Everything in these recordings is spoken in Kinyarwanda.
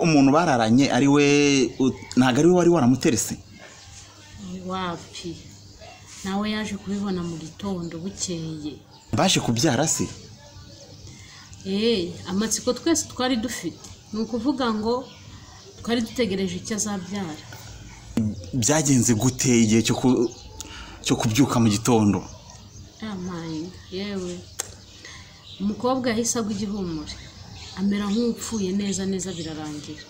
Umuntu bararanye ari we, ntabwo ari we wari waramuterese? Wapi, nawe yaje kubibona mu gitondo bukeye. Baje kubyara se? Amatsiko twese twari dufite ni ukuvuga ngo twari dutegereje icyo azabyara. Byagenze gute igihe cyo kubyuka mu gitondo? Amayinga yewe, umukobwa yahise agwa igihumure, amera nk'upfuye neza neza, birarangira.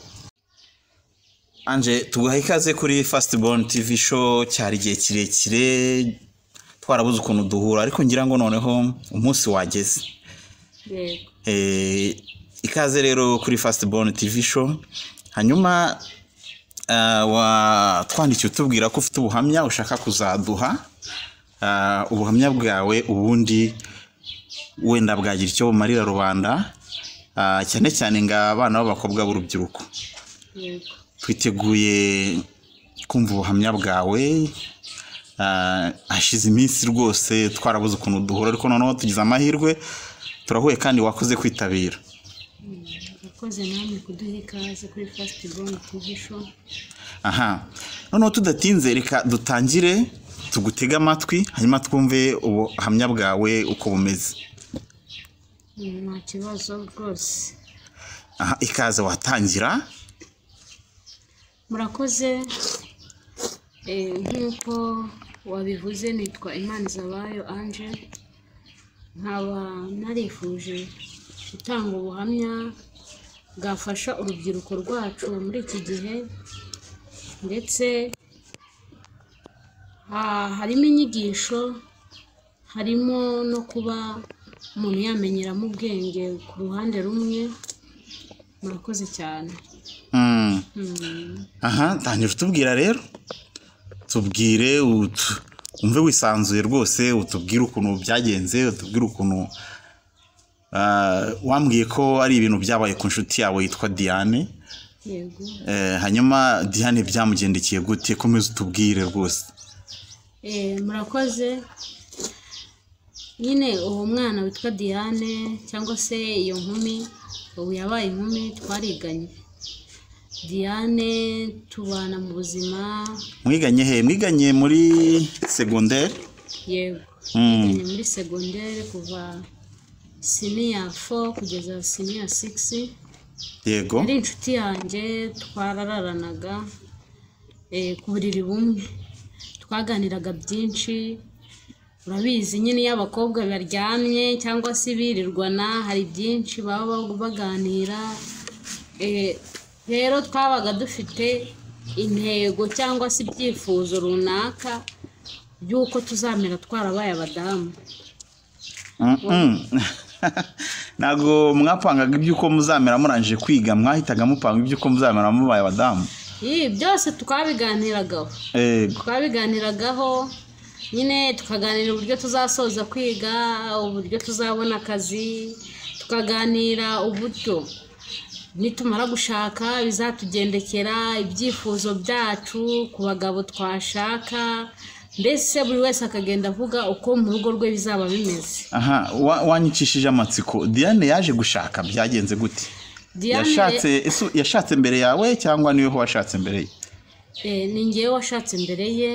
Anje, tuguha ikaze kuri First Born TV Show. Cyari igihe kirekire twarabuze ukuntu duhura, ariko ngira ngo noneho umunsi wageze. Yego. Ikaze rero kuri First Born TV Show. Hanyuma watwandikiye utubwira ko ufite ubuhamya ushaka kuzaduha. Ubuhamya bwawe ubundi wenda bwagira icyo bumarira rubanda, cyane cyane nga abana b'abakobwa b'urubyiruko. Yego. Twiteguye kumva ubuhamya bwawe. Hashize iminsi rwose twarabuze ukuntu duhura, ariko noneho tugize amahirwe turahuye, kandi wakoze kwitabira. Urakoze namwe kuduha ikaze kuri First Born TV Show. Aha, noneho tudatinze, reka dutangire tugutege amatwi, hanyuma twumve ubuhamya bwawe uko bumeze. Nta kibazo rwose. Aha, ikaze, watangira. Murakoze. Nk'uko wabivuze, nitwa Imanizabayo Anje, nkaba narifuje gutanga ubuhamya bwafasha urubyiruko rwacu muri iki gihe, ndetse harimo inyigisho, harimo no kuba umuntu yamenyeramo ubwenge ku ruhande rumwe. Murakoze cyane. Aha, tangira utubwira rero, tubwire, wumve wisanzuye rwose, utubwire ukuntu byagenze, utubwire ukuntu wambwiye ko ari ibintu byabaye ku nshuti yawe yitwa Diane. Yego. Hanyuma Diane byamugendekeye gute? Komeza utubwire rwose. Murakoze. Nyine uwo mwana witwa Diane, cyangwa se iyo nkumi, ubu yabaye inkumi, twariganye. Diane tubana mu buzima. Mwiganye he? Mwiganye muri segonderi? Yego. Twiganye muri segonderi kuva senior 4 kugeza senior 6. Yari inshuti yanjye, twarararanaga ku buriri bumwe, twaganiraga byinshi. Urabizi nyine, iyo abakobwa baryamye cyangwa se birirwana, hari byinshi baba baganira. Rero twabaga dufite intego cyangwa se ibyifuzo runaka by'uko tuzamera twarabaye abadamu. Ntabwo mwapangaga iby'uko muzamera murangije kwiga, mwahitaga mupanga iby'uko muzamera mubaye abadamu? Ibi byose twabiganiragaho. Twabiganiragaho nyine, tukaganira uburyo tuzasoza kwiga, uburyo tuzabona akazi, tukaganira uburyo nitumara gushaka bizatugendekera, ibyifuzo byacu ku bagabo twashaka, mbese buri wese akagenda avuga uko mu rugo rwe bizaba bimeze. Aha, wanyicishije amatsiko. Diane yaje gushaka byagenze gute? Diane Yashatse mbere yawe cyangwa niwe washatse mbere ye? Ni njyewe washatse mbere ye,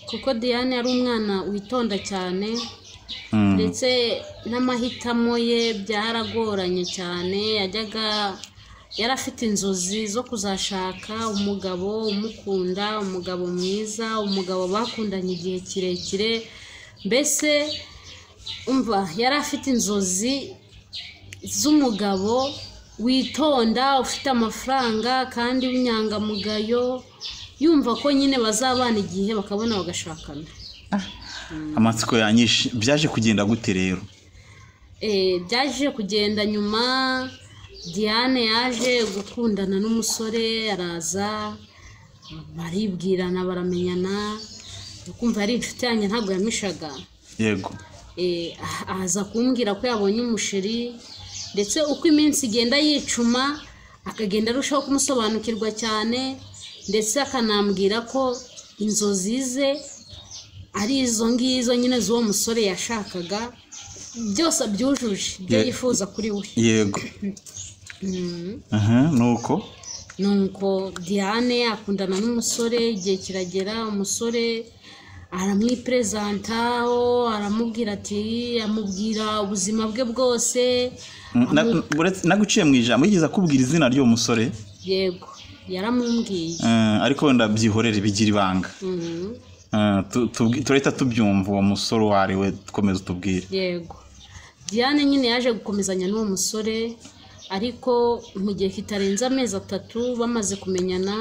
kuko Diane yari umwana witonda cyane, ndetse n'amahitamo ye byaragoranye cyane. Yajyaga, yari afite inzozi zo kuzashaka umugabo umukunda, umugabo mwiza, umugabo bakundanye igihe kirekire. Mbese umva, yari afite inzozi z'umugabo witonda, ufite amafaranga kandi w'inyangamugayo, yumva ko nyine bazabana igihe bakabona bagashakana. Amatsiko yanyishe, byaje kugenda gute rero? Byaje kugenda nyuma, Diane yaje gukundana n'umusore, araza baribwirana, baramenyana. Kumva ari inshuti yanjye, ntabwo yamishaga. Aza kumbwira ko yabonye umusheri, ndetse uko iminsi igenda yicuma akagenda arushaho kumusobanukirwa cyane, ndetse akanambwira ko inzozi ze ari izo ngizo nyine z'uwo musore yashakaga, byose abyujuje ibyo yifuza kuri we. Nuko Nuko Diane akundana n'umusore, igihe kiragera umusore aramwiperezantaho, aramubwira ati, amubwira ubuzima bwe bwose. Naguciye mu ijambo, yigeze akubwira izina ry'uwo musore? Yego, yaramumbwiye. Ariko wenda byihorere, bigira ibanga. Turahita tubyumva uwo musore uwo ari we, dukomeza utubwire. Yego, Diane nyine yaje gukomezanya n'uwo musore, ariko mu gihe kitarenze amezi 3 bamaze kumenyana,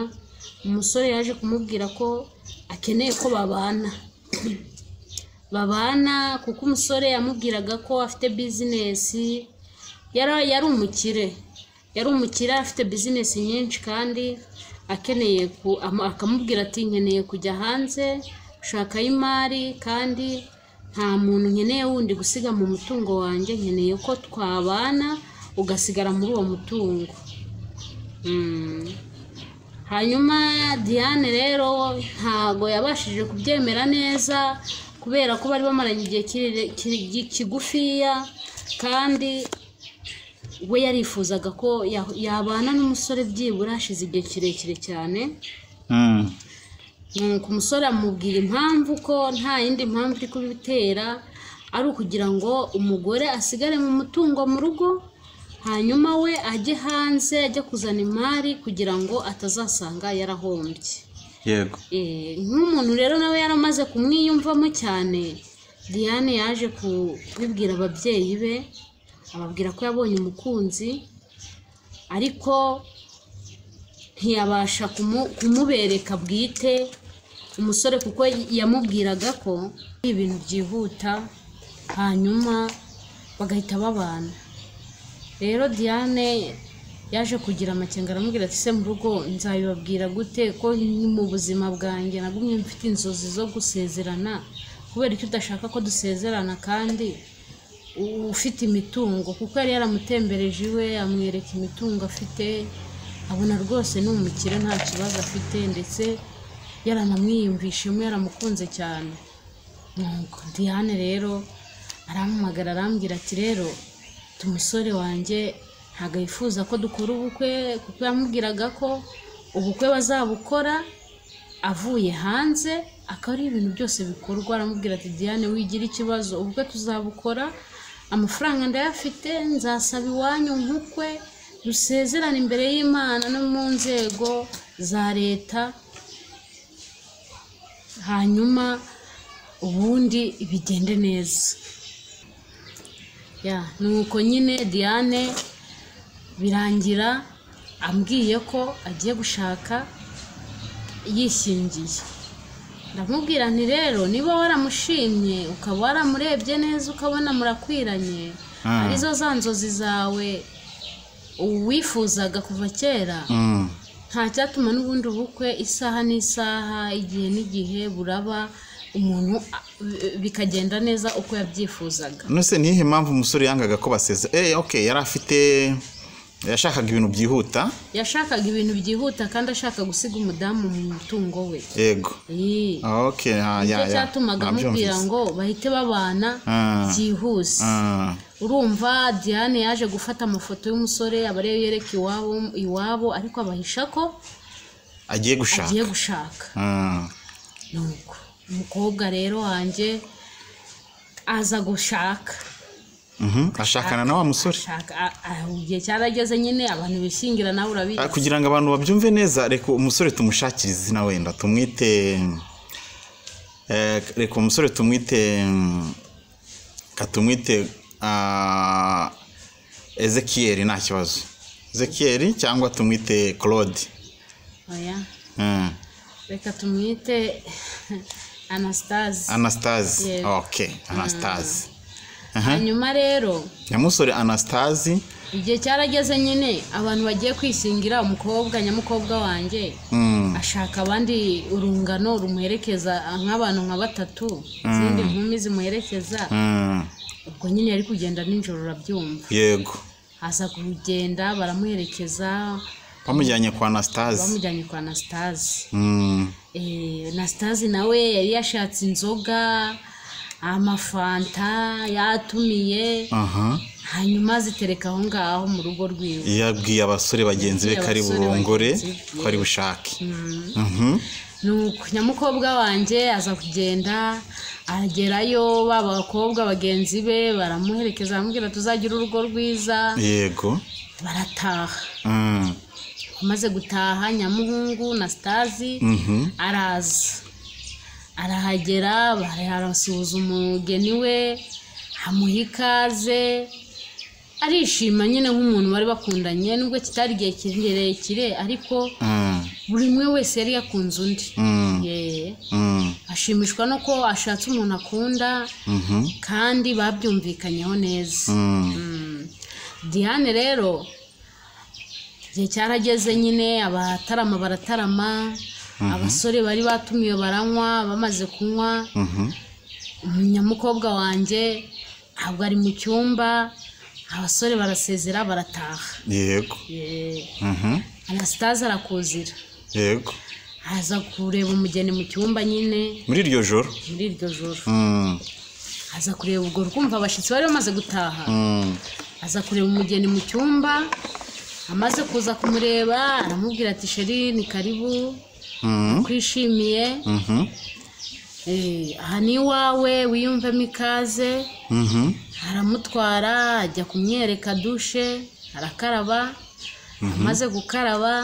umusore yaje kumubwira ko akeneye ko babana, kuko umusore yamubwiraga ko afite bizinesi, yari umukire, afite bizinesi nyinshi kandi akeneye akamubwira ati nkeneye kujya hanze gushakayo imari, kandi nta muntu nkeneye wundi gusiga mu mutungo wanjye, nkeneye ko twabana ugasigara muri uwo mutungo. Hanyuma Diane rero ntago yabashije kubyemera neza, kubera ko bari bamaranye igihe kigufiya, kandi we yarifuzaga ko yabana n'umusore byibura hashize igihe kirekire cyane. Nuko umusore amubwira impamvu, ko nta yindi mpamvu iri kubitera ari ukugira ngo umugore asigare mu mutungo mu rugo, hanyuma we ajye hanze ajye kuzana imari kugira ngo atazasanga yarahombye. Yego. Nk'umuntu rero nawe yaramaze kumwiyumvamo cyane, Diane yaje kubibwira ababyeyi be, ababwira ko yabonye umukunzi, ariko ntiyabasha kumubereka bwite umusore, kuko yamubwiraga ko ibintu byihuta hanyuma bagahita babana. Rero Diane yaje kugira amakenga, aramubwira ati se mu rugo nzabibabwira gute ko mu buzima bwanjye nagumye mfite inzozi zo gusezerana, kubera icyo udashaka ko dusezerana kandi ufite imitungo? Kuko yari yaramutembereje iwe, amwereka imitungo afite, abona rwose ni umukire nta kibazo afite, ndetse yaranamwiyumvishemo, yaramukunze cyane. Nuko Diane rero arampamagara, arambwira ati rero umusore wanjye ntabwo yifuza ko dukora ubukwe, kuko yamubwiraga ko ubukwe bazabukora avuye hanze, akaba ari ibintu byose bikorwa. Aramubwira ati Diane wigira ikibazo, ubukwe tuzabukora, amafaranga ndayafite, nzasaba iwanyu nkukwe, dusezerane imbere y'Imana no mu nzego za leta, hanyuma ubundi bigende neza. Nuko nyine Diane birangira ambwiye ko agiye gushaka yishingiye. Ndamubwira nti rero niba waramushimye ukaba waramurebye neza ukabona murakwiranye, arizo za nzozi zawe wifuzaga kuva kera, nta cyatuma n'ubundi ubukwe isaha n'isaha, igihe n'igihe buraba, umuntu bikagenda neza uko yabyifuzaga. None nihe mpamvu umusore yangaga ko baseze? Okay, yari afite, yashakaga ibintu byihuta, yashakaga ibintu byihuta kandi ashaka gusiga umudamu mu mutungo we. Yego. Okay, ya. Cyatumaga amubwira ngo bahite babana byihuse. Urumva Diane yaje gufata amafoto y'umusore aba ariyo yereka iwabo, ariko abahisha ko agiye gushaka. Nuko umukobwa rero wanjye aza gushaka. Ashakana na wa musore. Igihe cyarageze nyine abantu bishingira, nawe urabizi. Kugira ngo abantu babyumve neza, reka umusore tumushakire izina, wenda tumwite, reka umusore tumwite katumwite Ezekiel, nta kibazo. Ezekiel cyangwa tumwite Claude. Oya. Reka tumwite Anastase. Anastase. Okay, Anastase. Hanyuma rero nyamusore Anastase, igihe cyarageze nyine abantu bagiye kwishingira umukobwa, nyamukobwa wanjye ashaka abandi urungano rumuherekeza, nk'abantu nka batatu, izindi nkumi zimuherekeza. Ubwo nyine yari kugenda nijoro, urabyumva. Yego. Aza kugenda baramuherekeza, bamujyanye kwa Anastase. Anastase nawe yari yashatse inzoga, Amafanta yatumiye. Hanyuma azitereka aho ngaho mu rugo rwiwe. Yabwiye abasore bagenzi be ko ari burongore, ko ari bushake. Nuko nyamukobwa wanjye aza kugenda, agerayo ba bakobwa bagenzi be baramuherekeza, baramubwira tuzagira urugo rwiza. Yego. Barataha. Amaze gutaha nyamuhungu na Stazi araza, arahagera, arasuhuza umugeni we, amuha ikaze, arishima nyine nk'umuntu bari bakundanye, nubwo kitari igihe kirekire ariko buri umwe wese yari yakunze undi. Ashimishwa no ko ashatse umuntu akunda kandi babyumvikanyeho neza. Diane rero igihe cyarageze nyine, abatarama baratarama, abasore bari batumiwe baranywa, bamaze kunywa umunyamukobwa wanjye ntabwo ari mu cyumba, abasore barasezera barataha. Yego. Anastase arakuzira. Yego. Aza kureba umugeni mu cyumba nyine muri iryo joro. Muri iryo joro aza kureba, ubwo rwumva abashyitsi bari bamaze gutaha. Aza kureba umugeni mu cyumba, amaze kuza kumureba aramubwira ati sheri ni karibu, kwishimiye, aha ni iwawe, wiyumvemo ikaze. Aramutwara ajya kumwereka dushe, arakaraba. Amaze gukaraba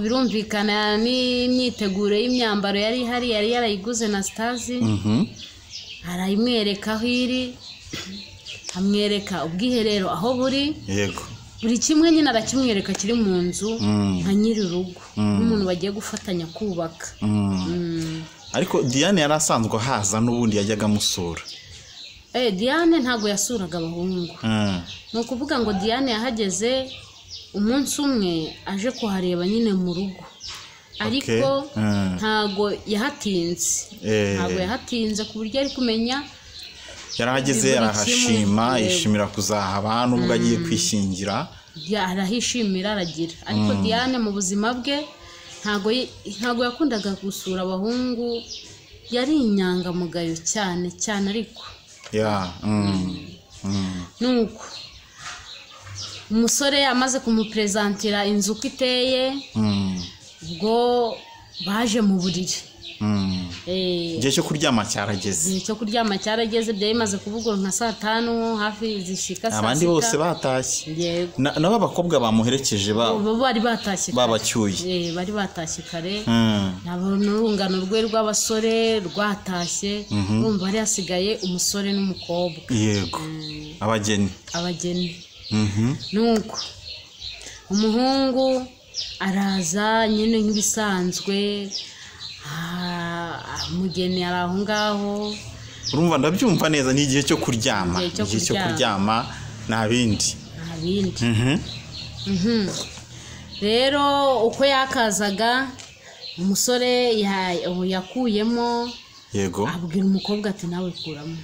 birumvikana n'imyiteguro y'imyambaro yari ihari, yari yarayiguze na Stazi, arayimwereka aho iri, amwereka ubwiherero aho buri. Yego. Buri kimwe nyine arakimwereka kiri mu nzu nka nyiri urugo, nk'umuntu bagiye gufatanya kubaka. Ariko Diane yari asanzwe ahaza n'ubundi yajyaga amusura. Diane ntabwo yasuraga abahungu. Ni ukuvuga ngo Diane yahageze umunsi umwe aje kuhareba nyine mu rugo, ariko ntabwo yahatinze. Ntabwo yahatinze ku buryo ari kumenya. Yarahageze arahashima, yishimira kuzahaba nubwo agiye kwishingira. Arahishimira aragira. Ariko Diane mu buzima bwe ntabwo yakundaga gusura abahungu, yari inyangamugayo cyane cyane ariko. Nuko umusore amaze kumuprezantira inzu uko iteye, ubwo baje mu buriri. Igihe cyo kuryama cyarageze. Igihe cyo kuryama cyarageze, byari bimaze kuvugurura nka saa 5 hafi zishika saa 6. Abandi bose batashye. Nabo abakobwa bamuherekeje bari batashye, babacyuye. Bari batashye kare. Nabo n'urungano rwe rw'abasore rwatashye, urumva hari hasigaye umusore n'umukobwa. Yego. Abageni. Abageni. Nuko umuhungu araza nyine nk'ibisanzwe, umugeni ari aho ngaho. Urumva ndabyumva neza, ni igihe cyo kuryama. Igihe cyo kuryama nta bindi. Nta bindi. Rero uko yakazaga umusore yakuyemo. Yego. Abwira umukobwa ati nawe kuramo.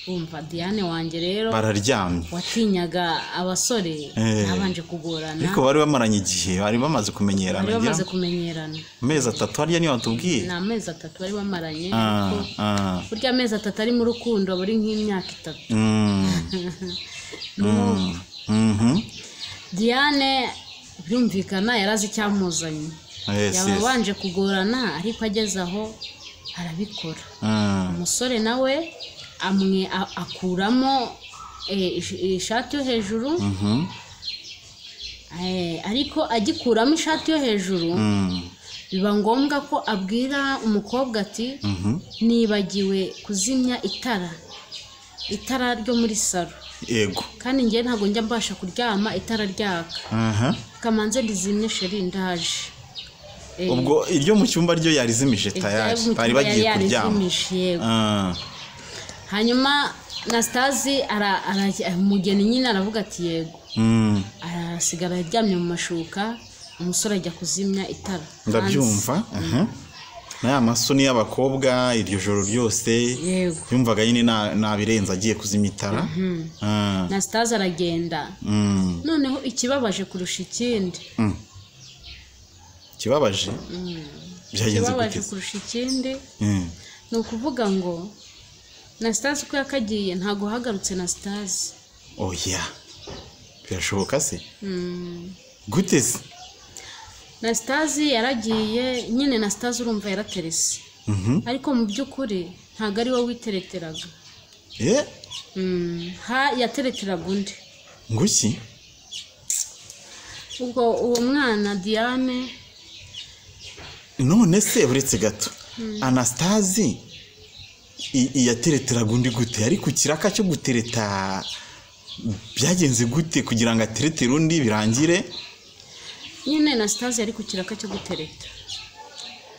Umva Diane wanjye rero bararyamye, watinyaga abasore nabanje kugorana, ariko bari bamaranye igihe, bari bamaze kumenyerana. Bari bamaze kumenyerana amezi 3 hariya niyo watubwiye. Ni amezi 3 bari bamaranye, ariko burya amezi 3 ari mu rukundo buri nk'imyaka 3. Diane birumvikana yarazi icyamuzanye, yabanje kugorana ariko ageze aho arabikora. Umusore nawe amwe akuramo ishati yo hejuru, ariko agikuramo ishati yo hejuru biba ngombwa ko abwira umukobwa ati nibagiwe kuzimya itara ryo muri salo. Yego. Kandi njye ntabwo njya mbasha kuryama itara ryaka. Kamanze ndizimye sheri ndaje. Ubwo iryo mu cyumba ryo yarizimije tayari, bari bagiye kuryama. Hanyuma Nastazi umugeni nyine aravuga ati yego. Arasigara aryamye mu mashuka, umusore ajya kuzimya itara. Ndabyumva. Na masoni y'abakobwa iryo joro ryose yumvaga nyine nabirenza agiye kuzimya itara. Nastazi aragenda. Noneho ikibabaje kurusha ikindi. Ikibabaje? Byagenze gute? Ikibabaje kurusha ikindi. Ni ukuvuga ngo Anastase uko yakagiye ntabwo hagarutse Anastase. Oya, birashoboka se? Gute se? Anastase yaragiye nyine. Anastase urumva yaraterese, ariko mu by'ukuri ntabwo ari wowe witereteraga. Yatereteraga undi. Nguki? Ubwo uwo mwana Diane. None se uretse gato, Anastase yatereteraga undi gute? Ariko ikiraka cyo gutereta byagenze gute kugira ngo ateretere undi birangire? Nyine Anastase yari ku kiraka cyo gutereta.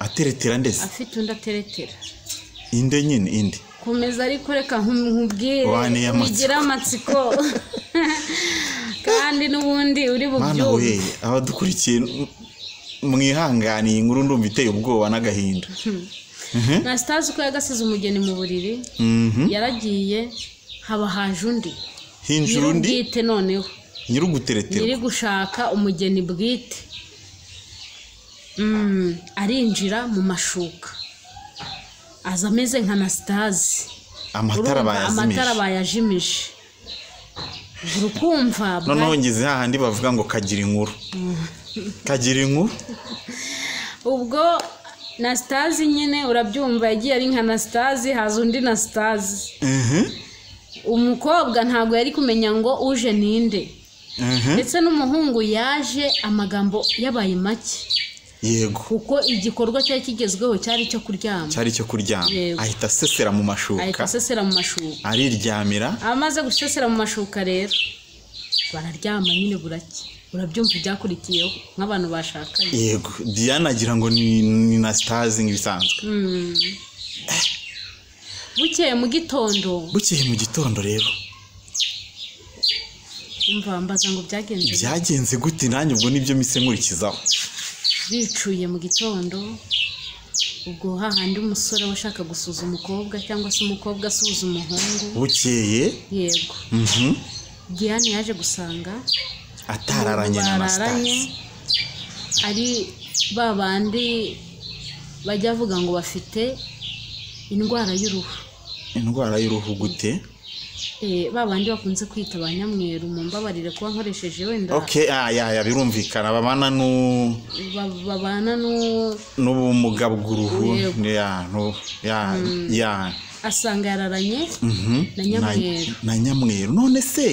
Ateretera ndetse afite undi ateretera. Inde nyine, inde? Komeza, ariko reka nkubwire, wigira amatsiko kandi n'ubundi uri bubyumve. Abadukurikiye mwihanganiye, inkuru ndumva iteye ubwoba n'agahinda. Anastase uko yagasize umugeni mu buriri, yaragiye haba haje undi. Hinjira undi bwite noneho. Nyir'ugutereterwa. Nyiri gushaka umugeni bwite. Arinjira mu mashuka, aza ameze nka Anastase. Amatara bayajimije, urukumva. Noneho ngeze hahandi bavuga ngo kagira inkuru, kagira inkuru. Ubwo Anastase nyine urabyumva, yagiye ari nka Anastase, haza undi Anastase. Umukobwa ntabwo yari kumenya ngo uje ninde, ndetse n'umuhungu yaje amagambo yabaye make. Yego, kuko igikorwa cyari kigezweho cyari icyo kuryama. Cyari icyo kuryama. Ahita asesera mu mashuka. Ahita asesera mu mashuka, ariryamira. Amaze gusesera mu mashuka rero bararyama nyine burake. Urabyumva ibyakurikiyeho nk'abantu bashakanye. Yego, Diane agira ngo ni Anastase nk'ibisanzwe. Bukeye mu gitondo. Bukeye mu gitondo rero. Umva, mbaza ngo byagenze. Byagenze gute? Nanjye ubwo nibyo mise nkurikizaho. Bicuye mu gitondo, ubwo hahandi umusore washaka gusuza umukobwa cyangwa se umukobwa asuza umuhungu. Bukeye. Yego. Diane yaje gusanga atararanye na Anastase, ari ba bandi bajya bavuga ngo bafite indwara y'uruhu. Indwara y'uruhu gute? Ba bandi bakunze kwita ba nyamweru, mumbabarire kuba nkoresheje wenda. Okay, ya birumvikana, babana babana n'ubumuga bw'uruhu. Ya no ya ya asanga yararanye na nyamweru. Na nyamweru. None se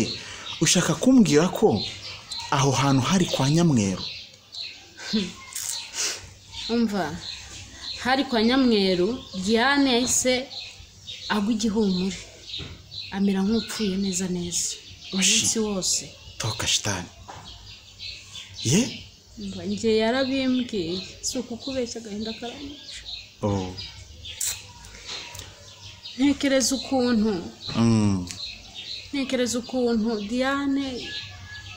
ushaka kumbwira ko aho hantu hari kwa nyamweru? Umva, hari kwa nyamweru. Diane yahise agwa igihumure, amera nk'upfuye neza neza umunsi wose. Toka shitani. Ye? Umva, njye yarabimbwiye, si ukukubeshya, agahinda karanyica. Ntekereza ukuntu ntekereza ukuntu Diane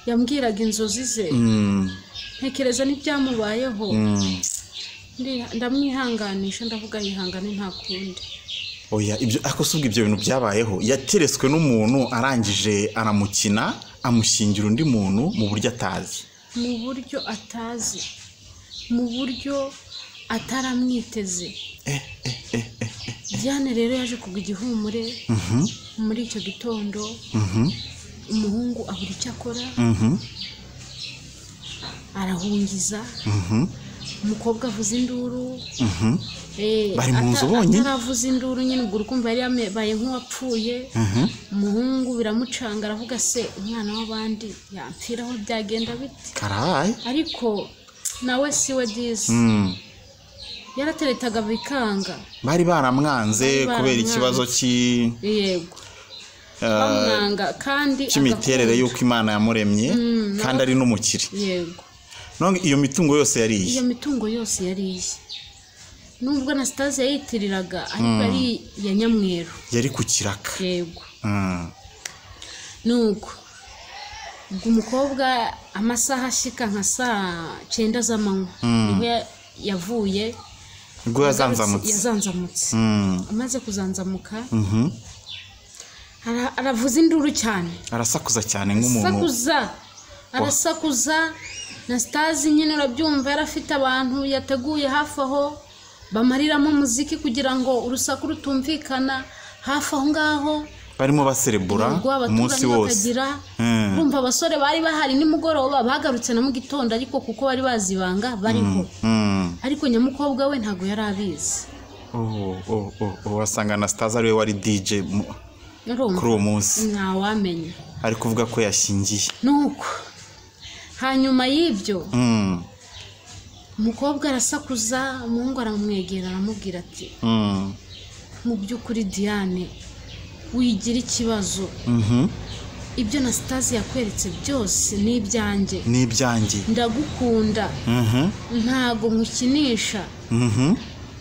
yambwiraga inzozi ze, ntekereza n'ibyamubayeho, ndamwihanganisha, ndavuga yihangane nta kundi. Oya, ibyo ako subwo ibyo bintu byabayeho, yateretswe n'umuntu arangije aramukina, amushyingira undi muntu mu buryo atazi. Mu buryo atazi, mu buryo ataramwiteze. Diane rero yaje kugwa igihumure muri icyo gitondo. Umuhungu abura icyo akora, arahungiza. Umukobwa avuza induru. Bari mu nzu bonyine. Ataravuza induru nyine, ubwo urukumva yari yabaye nk'uwapfuye. Umuhungu biramucanga, aravuga se umwana w'abandi yampfiraho byagenda bite? Karaye. Ariko nawe si we disi. Yarateretaga bikanga. Bari baramwanze kubera ikibazo yego, bamwanga kandi cy'imiterere y'uko Imana yamuremye, kandi ari n'umukire. Yego. None iyo mitungo yose yari iye. Iyo mitungo yose yari iye. Nubwo Anastase yayitiriraga, ariko yari iya nyamweru. Yari ku kiraka. Yego. Nuko ubwo umukobwa amasaha ashika nka saa 9 z'amanywa niho yavuye. Ubwo yazanzamutse. Yazanzamutse. Amaze kuzanzamuka, aravuza induru cyane. Arasakuza cyane nk'umuntu. Arasakuza. Arasakuza. Anastase nyine urabyumva, yarafite abantu yateguye hafi aho. Bamariramo umuziki kugira ngo urusaku rutumvikana hafi aho ngaho. Barimo baserebura umunsi wose. Urumva abasore bari bahari nimugoroba bagarutse na mu gitondo, ariko kuko bari bazibanga bariho. Ariko nyamukobwa we ntago yari abizi. Wasanga Anastase ariwe wari DJ kuri uwo munsi. Ntawamenya. Ari kuvuga ko yashingiye. Nuko hanyuma y'ibyo umukobwa arasakuza, umuhungu aramwegera aramubwira ati mu by'ukuri Diane wigira ikibazo. Ibyo Anastase yakweretse byose ni ibyanjye. Ni ibyanjye. Ndagukunda. Ntago nkukinisha.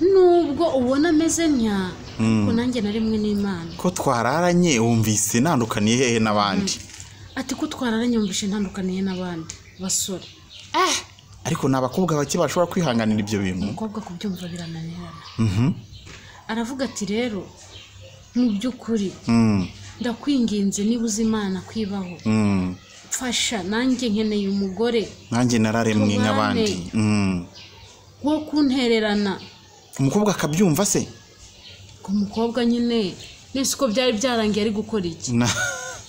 Nubwo ubona ameze ntya, ariko nanjye narimwe n'Imana. Ko twararanye wumvise ntandukaniye hehe n'abandi? Ati ko twararanye wumvise ntandukaniye n'abandi basore. Ariko ni abakobwa bake bashobora kwihanganira ibyo bintu. Umukobwa kubyumva birananirana. Aravuga ati rero mu by'ukuri ndakwinginze niba uzi Imana kwibaho, mfasha nanjye nkeneye umugore, nanjye nararemwe nk'abandi, wo kuntererana. Umukobwa akabyumva se? Umukobwa nyine nese uko byari byarangiye ari gukora iki?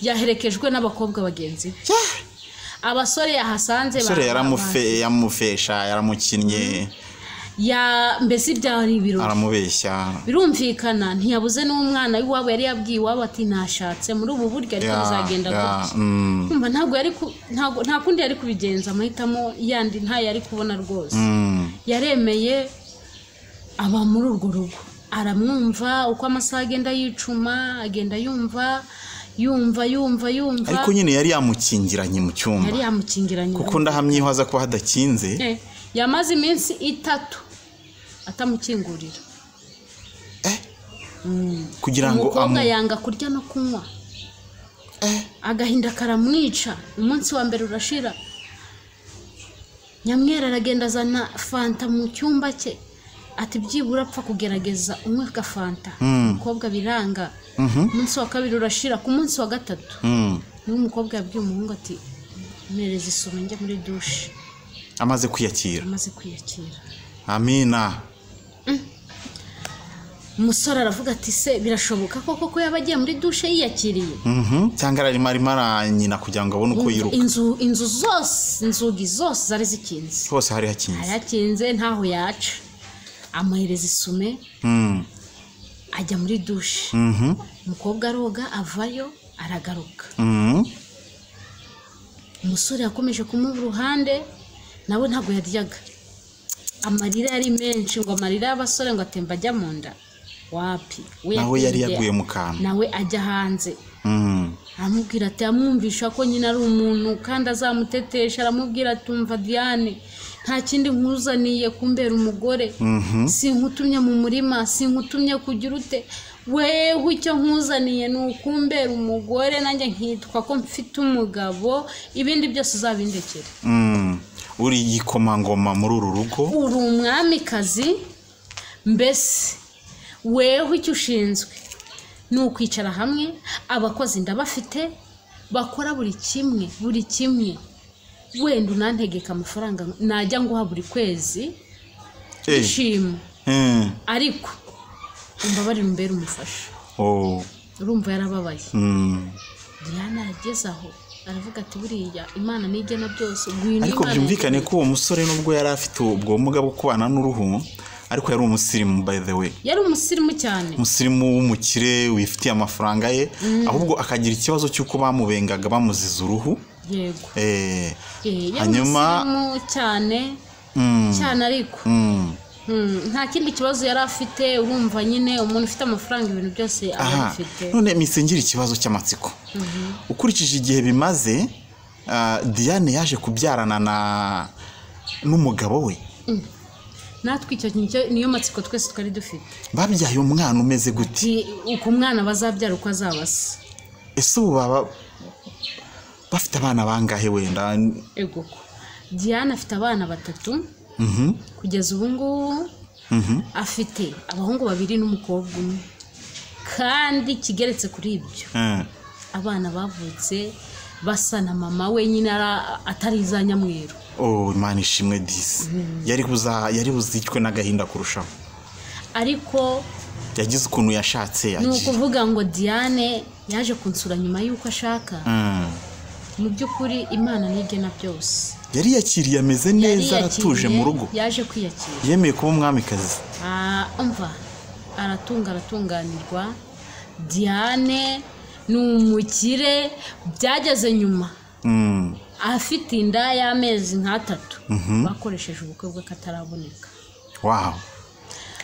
Yaherekejwe n'abakobwa bagenzi be. Abasore yahasanze yamufesha, yaramukinnye, ya mbese byari ibirori, aramubeshya. Birumvikana ntiyabuze n'umwana w'iwabo yari yabwiye iwabo ati nashatse muri ubu buryo ariko bizagenda gutya. Kumva ntabwo yari nta kundi yari kubigenza, amahitamo yandi ntayo yari kubona rwose. Yaremeye aba muri urwo rugo, aramwumva uko amasaha agenda yicuma, agenda yumva yumva yumva yumva. Ariko nyine yari yamukingiranye mu cyumba. Yari yamukingiranye kuko ndahamye aza kuba hadakinze. Yamaze iminsi 3 atamukingurira. Kugira ngo umukobwa yanga kurya no kunywa. Agahinda karamwica. Umunsi wa mbere urashira. Nyamwera aragenda azana fanta mu cyumba cye, ati byibura apfa kugerageza unywe ka fanta. Umukobwa biranga. Umunsi wa kabiri urashira. Ku munsi wa gatatu niwe umukobwa yabwiye umuhungu ati mpereza isume njye muri douche. Amaze kwiyakira. Amaze kwiyakira. Amina. Umusore aravuga ati se birashoboka koko ko yaba agiye muri douche yiyakiriye? Cyangwa arimo aranyina kugira ngo abone uko yiruka. Inzu zose, inzugi zose zari zikinze. Hose hari hakinze. Hari hakinze ntaho yaca. Amuhereza isume. Ajya muri douche. Umukobwa aroga avayo aragaruka. Umusore yakomeje kumuba uruhande, nawe ntabwo yaryaga. Amarira yari menshi, ngo amarira y'abasore ngo atemba ajya mu nda. Wapi? Nawe yari yaguye mu kantu. Nawe ajya hanze. Aramubwira ati amwumvisha ko nyina ari umuntu kandi azamutetesha. Aramubwira ati umva Diane, nta kindi nkuzaniye kumbera umugore. Sinkutumye mu murima, sinkutumye kugira ute, wewe icyo nkuzaniye ni ukumbera umugore nanjye nkitwa ko mfite umugabo, ibindi byose uzabindekere. Uri igikomangoma muri uru rugo, uri umwamikazi, mbese wewe icyo ushinzwe ni ukwicara hamwe. Abakozi ndabafite bakora buri kimwe buri kimwe, wenda unantegeka amafaranga najya nguha buri kwezi ishimo, ariko umbabarire umbere umufasha. Urumva yarababaye. Diana yageze aho aravuga ati buriya Imana nigena byose. Ariko byumvikane ko uwo musore nubwo yari afite ubwo bumuga bwo kubana n'uruhu, ariko yari umusirimu by the way. Yari umusirimu cyane. Umusirimu w'umukire wifitiye amafaranga ye, ahubwo akagira ikibazo cy'uko bamubengaga bamuziza uruhu. Yego. Hanyuma cyane cyane, ariko nta kindi kibazo yari afite. Urumva nyine umuntu ufite amafaranga ibintu byose aba afite. None misengira ikibazo cy'amatsiko. Ukurikije igihe bimaze, Diane yaje kubyarana na n'umugabo we. Natwe icyo niyo matsiko twese twari dufite. Babyaye umwana umeze gute? Uko umwana bazabyara uko azabasa. Ese ubu baba bafite abana bangahe wenda? Ego. Diane afite abana 3. Kugeza ubu ngubu afite abahungu 2 n'umukobwa umwe. Kandi kigeretse kuri ibyo, abana bavutse basa na mama we nyine atari za nyamweru. Oh, Imana ishimwe disi. Yari buzicwe n'agahinda kurushaho. Ariko yagize ukuntu yashatse. Ni ukuvuga ngo Diane yaje kunsura nyuma y'uko ashaka. Mu by'ukuri Imana nigena byose. Yari yakiriye ameze neza, aratuje mu rugo. Yaje kwiyakira. Yemeye kuba umwamikazi. Umva aratunga, aratunganirwa. Diane ni umukire, byageze nyuma afite inda y'amezi nk'atatu. Bakoresheje ubukwe bw'akataraboneka. Wow.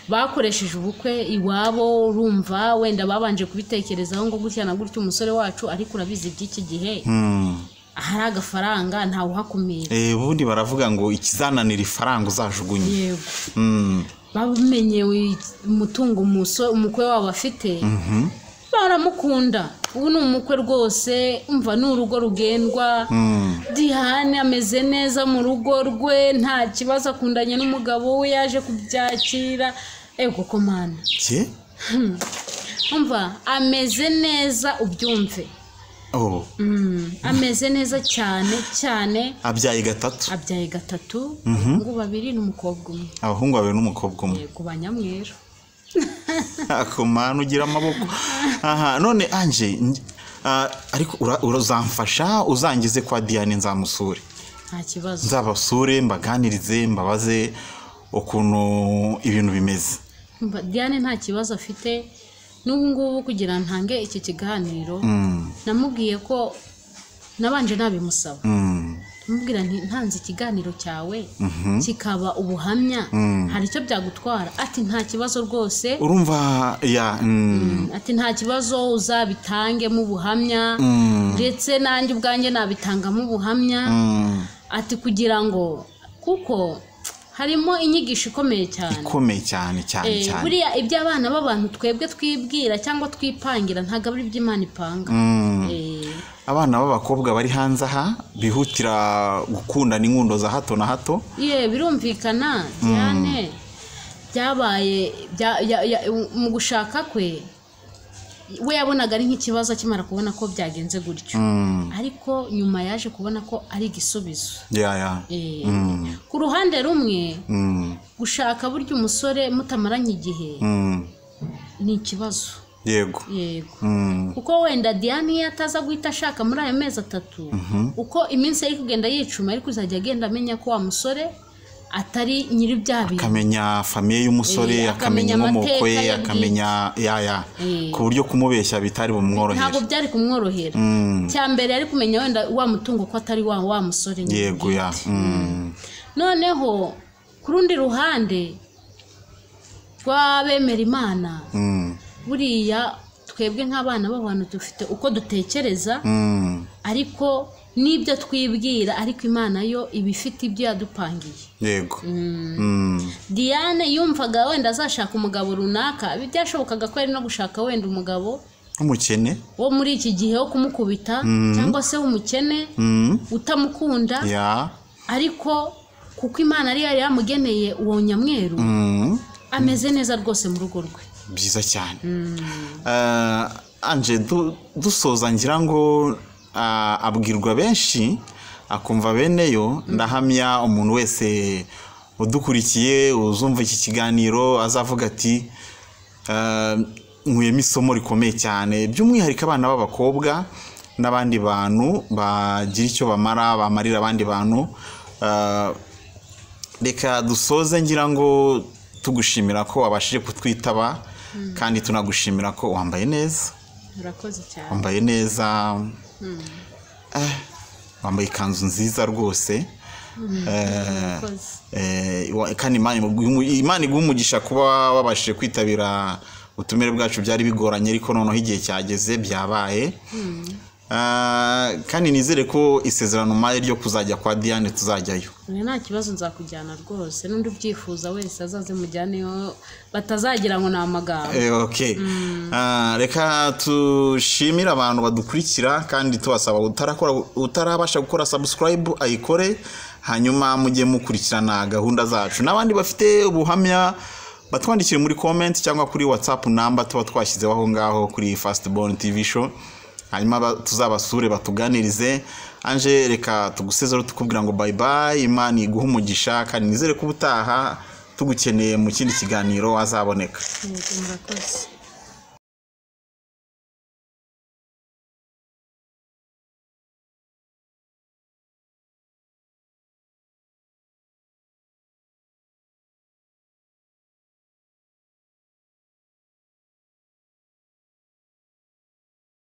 Bakoresheje ubukwe iwabo, urumva wenda babanje kubitekerezaho ngo gutya na gutya umusore wacu, ariko urabizi iby'iki gihe ahari agafaranga ntawe uhakumira. Ubundi baravuga ngo ikizananira ifaranga uzajugunye. Yego. Bamenye umutungo umukwe wabo afite, baramukunda. Ubu ni umukwe rwose, umva ni urugo rugendwa. Diane ameze neza mu rugo rwe, nta kibazo, akundanye n'umugabo we, yaje kubyakira. Ego komana. Umva ameze neza, ubyumve. Ameze neza cyane cyane. Abyaye gatatu. Abyaye gatatu, abahungu babiri n'umukobwa umwe. Abahungu babiri n'umukobwa umwe. Yego, banyamweru. Akomana ugira amaboko. Aha, none Ange, ariko urazamfasha uzangize kwa Diane nzamusure. Nta kibazo. Nzabasure, mbaganirize, mbabaze ukuntu ibintu bimeze. Diane nta kibazo afite. N'ubu ngubu kugira ntange iki kiganiro, namubwiye ko nabanje nabimusaba. Namubwira nti ntanze ikiganiro cyawe kikaba ubuhamya, hari icyo byagutwara? Ati nta kibazo rwose. Urumva ya ati nta kibazo, uzabitangemo ubuhamya, ndetse nanjye ubwanjye nabitangamo ubuhamya. Ati kugira ngo, kuko harimo inyigisho ikomeye cyane. Ikomeye cyane cyane cyane. Buriya ibyo abana b'abantu twebwe twibwira cyangwa twipangira ntabwo ari iby'Imana ipanga. Abana b'abakobwa bari hanze aha bihutira gukundana inkundo za hato na hato. Ye, birumvikana. Diane byabaye mu gushaka kwe, we yabonaga ari nk'ikibazo akimara kubona ko byagenze gutyo, ariko nyuma yaje kubona ko ari igisubizo. Ku ruhande rumwe, gushaka burya umusore mutamaranye igihe ni ikibazo. Yego. Yego. Kuko wenda Diane iyo ataza guhita ashaka muri ayo mezi atatu, uko iminsi yari kugenda yicuma, ariko uzajya agenda amenya ko wa musore atari nyiri bya bintu. Akamenya famiye y'umusore, akamenya inkomoko ye, akamenya ya ku buryo kumubeshya bitari bumworohera. Ntabwo byari kumworohera. Cya mbere yari kumenya wenda wa mutungo ko atari wa musore. Yego ya. Noneho ku rundi ruhande rw'abemera Imana, buriya twebwe nk'abana b'abantu dufite uko dutekereza, ariko n'ibyo twibwira, ariko Imana yo iba ifite ibyo yadupangiye. Yego. Diane yumvaga wenda azashaka umugabo runaka, byashobokaga ko yari no gushaka wenda umugabo w'umukene wo muri iki gihe wo kumukubita, cyangwa se w'umukene utamukunda. Ariko kuko Imana ari yari yamugeneye uwo nyamweru, ameze neza rwose mu rugo rwe. Byiza cyane. Ange, dusoza ngira ngo abwirwa benshi akumva beneyo. Ndahamya umuntu wese udukurikiye uzumva iki kiganiro azavuga ati nkuyemo isomo rikomeye cyane, by'umwihariko abana b'abakobwa n'abandi bantu bagira icyo bamara bamarira abandi bantu. Reka dusoze ngira ngo tugushimira ko wabashije kutwitaba, kandi tunagushimira ko wambaye neza. Urakoze cyane. Wambaye neza. Wambaye ikanzu nziza rwose. Kandi Imana iguhe umugisha kuba wabashije kwitabira ubutumire bwacu. Byari bigoranye ariko noneho igihe cyageze byabaye. Kandi nizere ko isezerano maye ryo kuzajya kwa Diane tuzajyayo. Nta kibazo, nzakujyana rwose, n'undi ubyifuza wese azaze mujyaneyo, batazagira ngo ni amagambo. Okay. Reka tushimire abantu badukurikira, kandi tubasaba utarabasha gukora subscribe ayikore, hanyuma mujye mukurikirana gahunda zacu. N'abandi bafite ubuhamya batwandikire muri comment cyangwa kuri WhatsApp number tuba twashyizeho aho ngaho kuri Firstborn TV show, hanyuma tuzabasure batuganirize. Ange, reka tugusezere tukubwira ngo bye bye, Imana iguhe umugisha, kandi nizere ko ubutaha Tugukeneye mu kindi kiganiro wazaboneka. Yego, murakoze.